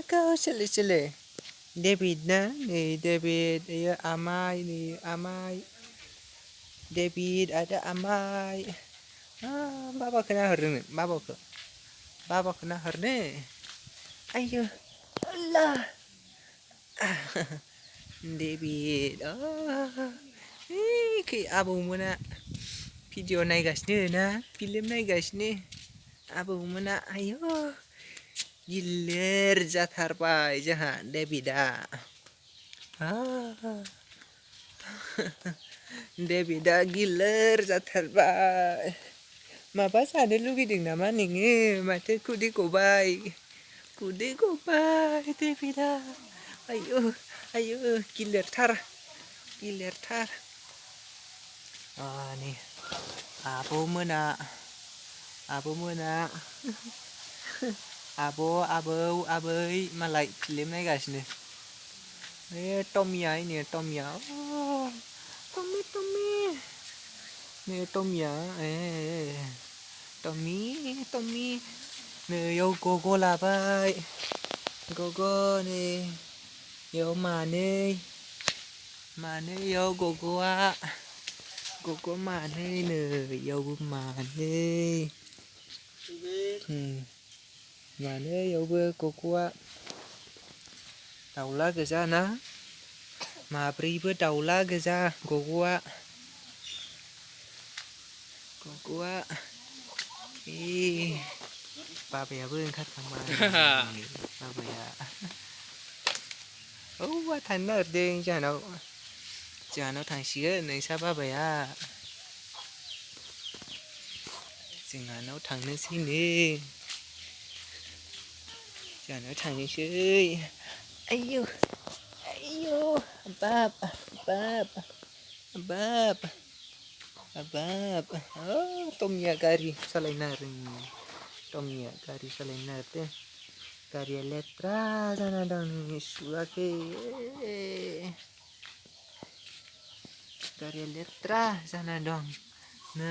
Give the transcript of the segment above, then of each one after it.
kau cele. David na, nih David, ya Amai nih Amai. David ada Amai. Baba kena herne, baba kena herne. Ayo, Allah. David, kayak आबौमोना video नायगासिनो ना film नायगासिनो आबौमोना आयौ गिलिर जाथारबाय जोंहा डेभिडआ डेभिडआ गिलिर जाथारबाय माबा जानो लुगैदों नामा नोङो माथो खुदै गबाय डेभिडआ आयौ गिलिरथार नै आबौमोना आबौ आबै मालाय फिल्म नायगासिनो बे टमिया नै टमिया नै टमिया टमि नै याव गग' लाबाय गग' नै याव मानै याव गग' मानै नै यावबो मानै यावबो गग'आ दाउला गोजा ना माब्रैबो दाउला गोजा गग'आ बाबायाबो ओंखारखांबाय बाबाया औवा थांनो नागिरदों जोंहानाव थांसिगोन नोंसा बाबाया जोंहानाव थांनोसैनो जोंहानाव थांनोसै आयौ बाब टमिया गारि सालायनो नागिरदों गारिया लेथ्रा जाना दं सुवाखै गारिया लेथ्रा जाना दं ना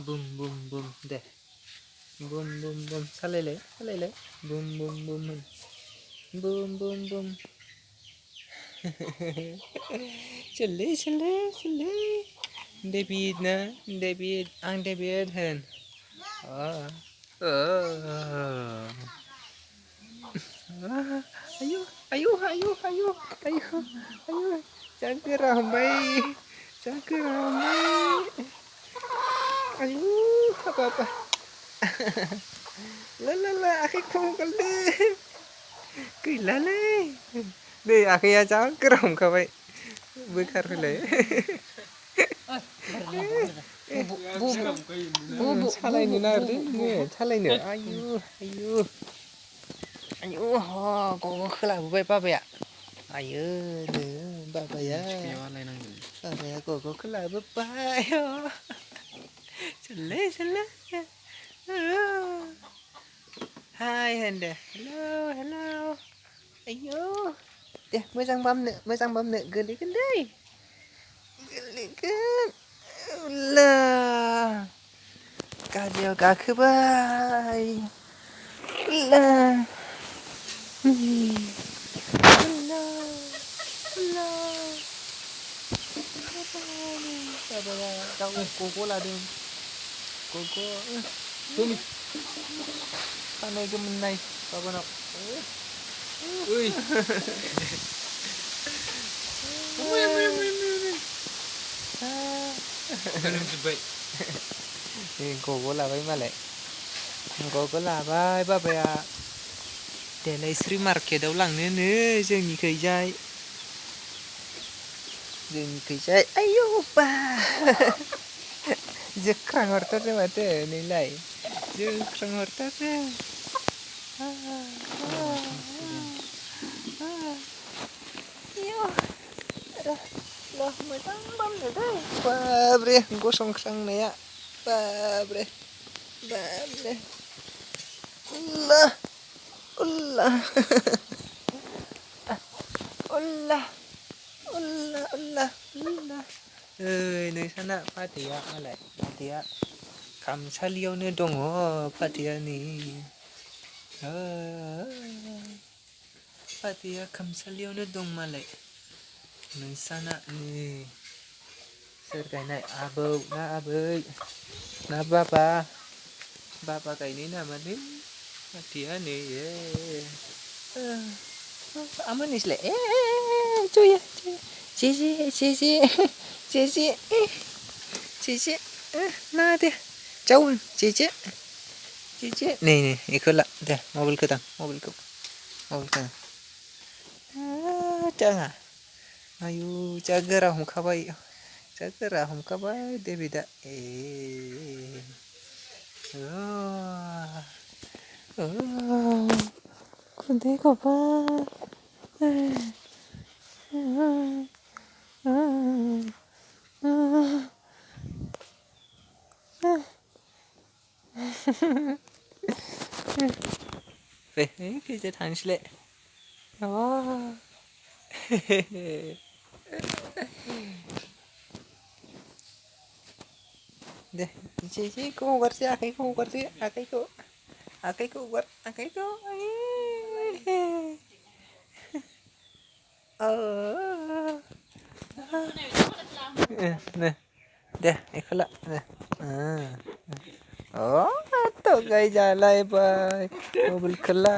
बुम दे बुम सालायलाय बुम सोलै डेभिड ना डेभिड आं डेभिड होन आयौ जा गोरा हमबाय आयौ हाबाब ला आखाइ खमगलदों गैलालै नै आखाइया जा गोरा हमखाबाय बोखारफैलाय सालायनो नागिरदों आयौ गग'खौ लाबोबाय बाबाया आयौ बाबाया गग'खौ लाबोबाय सोलै हाय होन दे हेलौ आयौ दे मोजां बामनो गोलैगोन गारियाव गाखोबाय बाबाया दाउ गग' लादों खानाय गोमोननाय बाबानाव गग' लाबाय मालाय गग' लाबाय बाबाया देलायस्रि मार्केटाव लांनोनो जोंनिखैजाय आयौ बा जोख्रां हरथारदों माथो नैलाय जोख्रां हरथारदों मोजां बामनो दै बाब्रे गसंख्रांनाया बाब्रे उल्ला नोंसाना फाथैया खामसालियावनो दङ फाथैया नै फाथैया खामसालियावनो दं मालाय नोंसाना नै सोर गायनाय आबौ ना आबै ना बाबा बाबा गायनाय नामालै फाथैया नै aman cuy cici nah dia jauh cici nih ikutlah deh mobil kita mobil jangan ayo jaga हमखाबाय deh beda देखो बा kita थांसैलाय deh cici hagarsih आखाइखौ हगार आखाइखौ deh ikutlah deh oh tuh guys jalan bye mobil kelah